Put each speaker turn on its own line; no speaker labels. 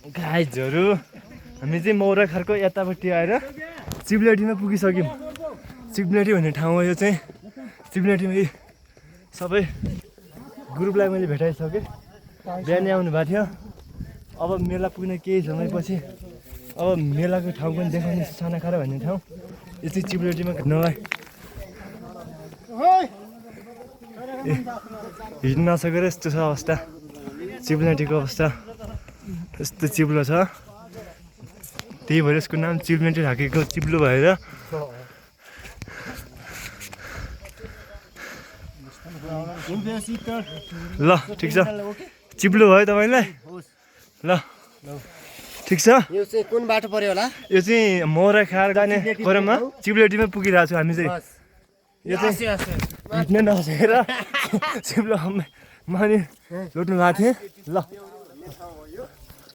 गाइजहरू हामी चाहिँ मौराखारको यतापट्टि आएर चिप्लेटीमा पुगिसक्यौँ। चिप्लेटी भन्ने ठाउँ हो यो चाहिँ। चिप्लेटीमा सबै ग्रुपलाई मैले भेटाइसकेँ। बिहानै आउनु भएको थियो। अब मेला पुग्ने केही समयपछि अब मेलाको ठाउँ पनि देखाउने सानाखारा भन्ने ठाउँ यो चाहिँ चिप्लेटीमा घुम्नलाई हिँड्न नसकेर यस्तो छ अवस्था। चिप्लेटीको अवस्था यस्तो चिप्लो छ, त्यही भएर यसको नाम चिप्लेटी राखेको, चिप्लो भएर। ल ठिक छ, चिप्लो भयो तपाईँलाई? ल ठिक छ।
यो चाहिँ कुन बाटो पर्यो होला?
यो चाहिँ मौराखार जाने क्रममा चिप्लेटीमा पुगिरहेको छु हामी चाहिँ। यो चाहिँ हिँड्नै नसकेर चिप्लो माने लुट्नु भएको थिएँ। ल